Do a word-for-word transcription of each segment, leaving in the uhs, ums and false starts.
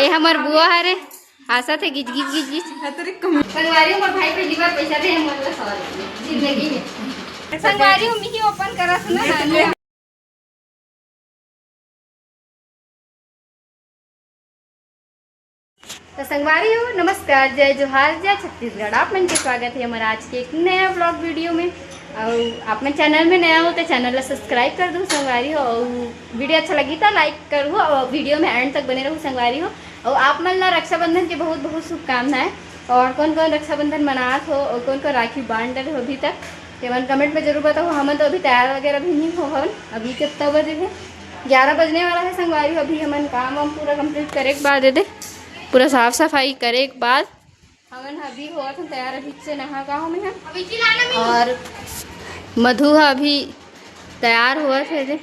हमर बुआ हरे, आशा थे गिज गिज गिज गिज। संगवारी, मोर भाई पहली बार पैसा दे, मोर ला सौ रुपया जिंदगी में। संगवारी, हम ही ओपन करत हन ना। तो संगवारी हो, नमस्कार, जय जोहार, जय छत्तीसगढ़। आप मन के स्वागत है हमारे आज के एक नया ब्लॉग वीडियो में। और आप मन चैनल में नया हो तो चैनल ला सब्सक्राइब कर दो संगवारी हो, और वीडियो अच्छा लगी तो लाइक करू, और वीडियो में एंड तक बने रहू संगवारी हो। और आप मन ला रक्षाबंधन के बहुत बहुत शुभकामनाएं। और कौन कौन रक्षाबंधन मनात हो और कौन कौन राखी बांध डरे हो अभी तक, तेमन कमेंट में जरूर बताओ। हमन तो अभी तैयार वगैरह भी नहीं हो हवन। अभी कितना बजे है? ग्यारह बजने वाला है संगवारी। अभी हमन काम वाम पूरा कंप्लीट करे के बाद दे, पूरा साफ सफाई करे के बाद हमन अभी होवत हन तैयार। अभी से नहा का हो मैं, और मधु ह अभी तैयार होवत है दे।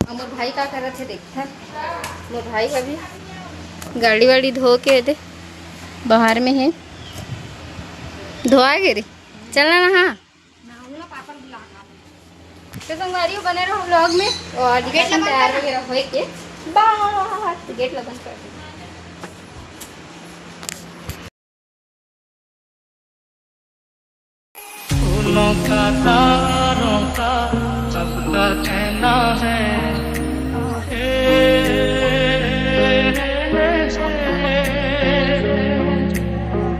और मोर भाई का करत है देखथन। मोर भाई अभी गाड़ी वाड़ी धो के दे बाहर में है, धोआ गे रे। चलना ना, हाँ। तो संगवारी हो, बने रहो व्लॉग में। और गेट ला बंद तैयार वगैरह होए के बाद गेट ला बंद कर दो। फूलों का, तारों का, सबका कहना है।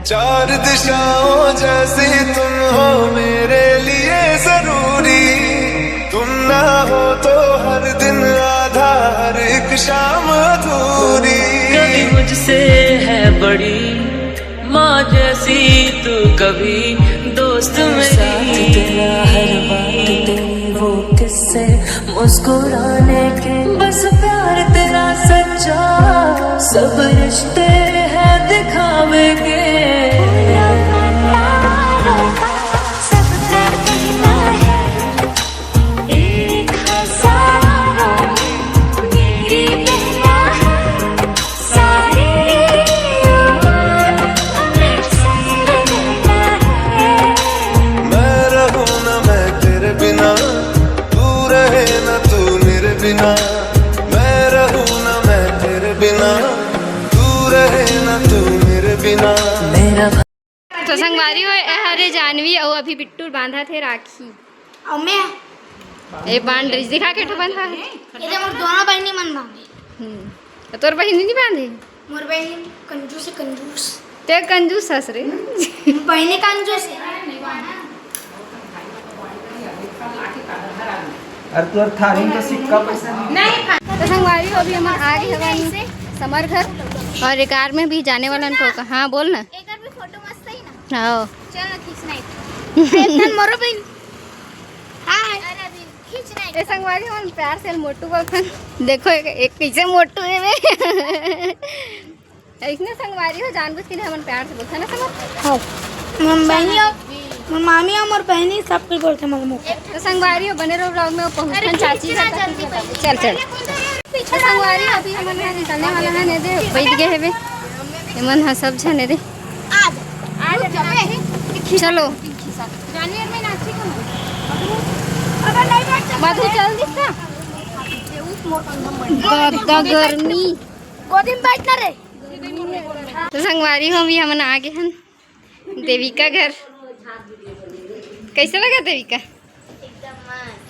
चार दिशाओं जैसी तुम हो मेरे लिए जरूरी। तुम ना हो तो हर दिन आधा, हर एक शाम अधूरी। कभी मुझसे है बड़ी माँ जैसी तू, कभी दोस्त मेरी। साथ तेरा हर बात तेरी, वो किस्से मुस्कुराने के, बस प्यार तेरा सच्चा, सब रिश्ते हैं दिखावे के। मैं रहूं ना मैं तेरे बिना, तू रहे ना तू मेरे बिना। मैं रहूं ना मैं तेरे बिना, तू रहे ना तू मेरे बिना। मेरा तो संगवारी हो, ए हरे जानवी अउ अभी बिट्टू बांधा थे राखी। अउ मैं ए बांध रही, दिखा के ठो बंधा है। ये तो मोर दोनों बहिनी मन बांधे। हम्म। तो तोर बहिनी नहीं बांधे? मोर बहिनी कंजूस है, कंजूस। ते कंजूस हस रे। बहिनी कंजूस है। अरे तोर थारी में तो सिक्का पैसा नहीं। तो संगवारी हो, अभी हमन आ गे हवन समर घर और एकर में भी जाने वाला को। हाँ, बोल ना। एकर भी फोटो मस्त है ना। हाँ। चल ना, खींचना है। एक ठन मोरो बहिन। हाय। अरे अभी खींचना है। ए संगवारी, हमन प्यार से मोटू बोलथन। देखो एक, एक कैसे मोटू है बे। ऐसने संगवारी हो, जानबूझ के नहीं, हमन प्यार से बोलथन ना समर। हाँ। मोर बहिनी हो, मोर मामी हो, मोर बहिनी सब कोई बोलथे मोर मुँह। तो संगवारी हो, बने रहो व्लॉग में, पहुँचथन चाची घर तक। चल, चल। तो संगवारी हो, अभी हमन यहाँ निकलने वाला है, ने दे, बैठ गए हेबे। एमन ह सब झन दे। चलो। मधु चल दिस ना। गद्दा गर्मी। गोदी में बैठ ना रे। तो संगवारी हो, अभी हमन आ गे हन देविका घर। कैसे लगा देविका?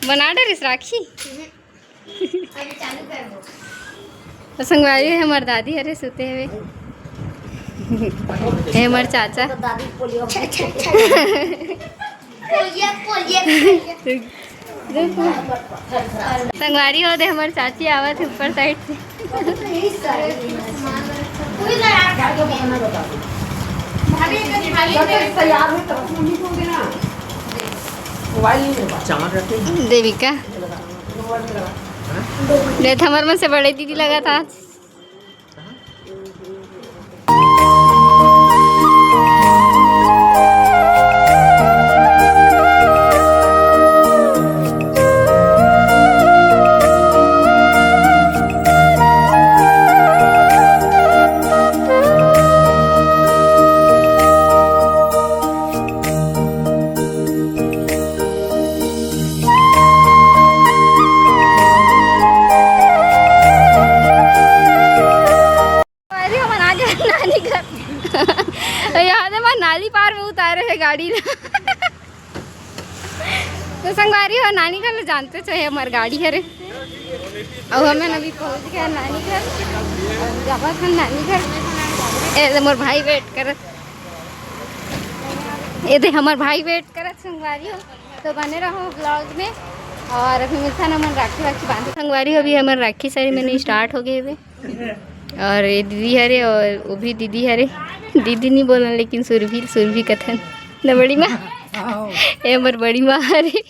बना डरिस राखी? तो संगवारी है हमर दादी हरे सुते हुए। हे हमर चाचा। संगवारी हो दे हमर चाची आवत है ऊपर साइड से। देविका। देख, हमर मन से बड़े दीदी लगा था। नाली पार में उतारे हे गाड़ी ला। तो संगवारी हो, नानी घर ले जानते हो, ये हमर गाड़ी हरे। अब हमन अभी पहुंच गए नानी घर। अब जावत हन नानी घर। ए दे मोर भाई वेट करत, ए दे हमर भाई वेट करत संगवारी हो। तो बने रहो ब्लॉग में। और अभी मिलता ना मन राखी वाखी बांधे संगवारी हो। अभी हमर राखी सेरेमनी स्टार्ट हो गए हवे। और ये दीदी हरे और वो भी दीदी हरे। दीदी नहीं बोलन लेकिन सुरभि, सुरभि कथन न बड़ी माँ। ए हमर बड़ी माँ हरे।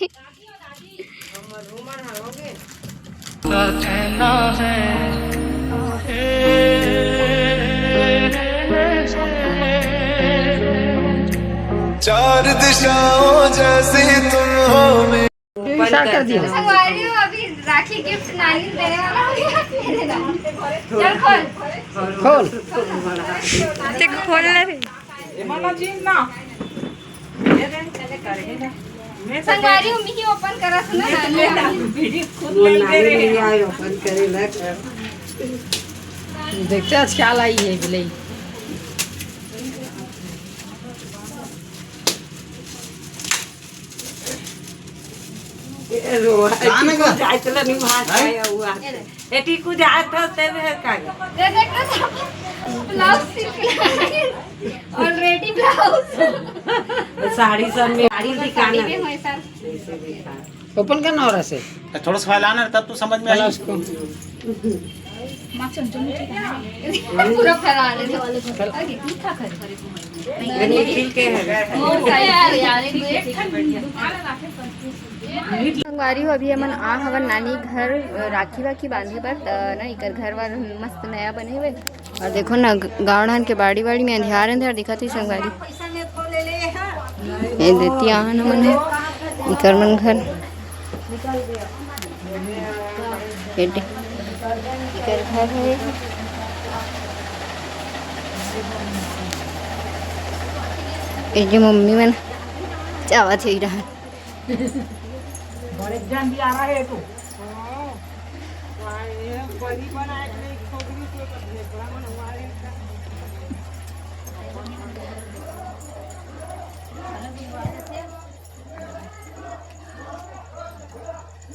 चार दिशाओं जैसी तुम हो। ऊपर कर दियो। संगवारी हो, अभी राखी गिफ्ट नानी देने वाला हो गया। चल खोल। खोल। देख खोल ना रे। मामा जी ना। संगवारी हो, मिही ओपन करत ना नानी। खुद नहीं दे रहे हैं। ओपन करे लग। देखते आज क्या लाई है बिलाई। ए, रो, ए, टीकू जाए चला नहीं भाग आया हुआ। ए, टीकू जाए था, तेरे है का? दे दे, ब्लाउज सिल के। Already blouse. साड़ी सब में साड़ी दिखाना। ओपन करना हो रहा से। थोड़ा सा फैलाना, तब तो समझ में आएगा। पूरा फैला रहे थे। अरे, मीठा कर। गणेश जी के है। ओ, यार, यार, एक संगवारी हो, अभी हमन आ हवन नानी घर, अ, राखी वाखी बांधे बर, त ना इकर घर वर मस्त नया बने हुए। और देखो ना, ग-, गाँव डाहन के बाड़ी, बाड़ी में अंधियार, अंधियार दिखत ही संगवारी। ये देती आहन हमन हे, इकर मन घर। ये दे, इकर घर है। ये जो मम्मी मन चावत है रहा। बड़े जन भी आ रहा है तो।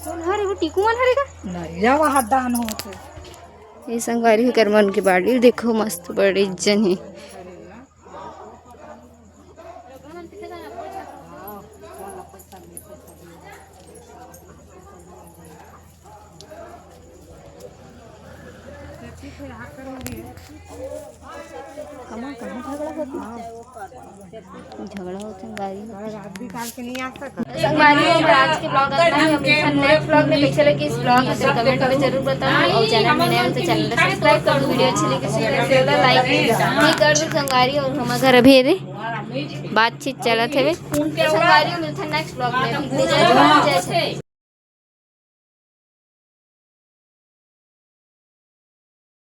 कौन हरे वो टीकू मन हरे का? नरिया वहाँ दान होते। ये संगवारी हो कर मन के बाड़ी देखो मस्त बड़े जन है। कहाँ, कहाँ झगड़ा होती? झगड़ा होता है, गाड़ी होती है। संगवारी हो, आज के ब्लॉग अतना ही। हम मिलथन नेक्स्ट ब्लॉग में। कैसे लगी इस ब्लॉग में, कमेंट में जरूर बताओ। और चैनल में नए हो तो चैनल को सब्सक्राइब कर दो, वीडियो अच्छी लगी तो लाइक भी कर दो संगवारी। और हमारे घर अभी ये दे बातचीत चलत हवे। संगवारी हो, मिलथन नेक्स्ट ब्लॉग में। अभी के लिए जय जोहार, जय छत्तीसगढ़।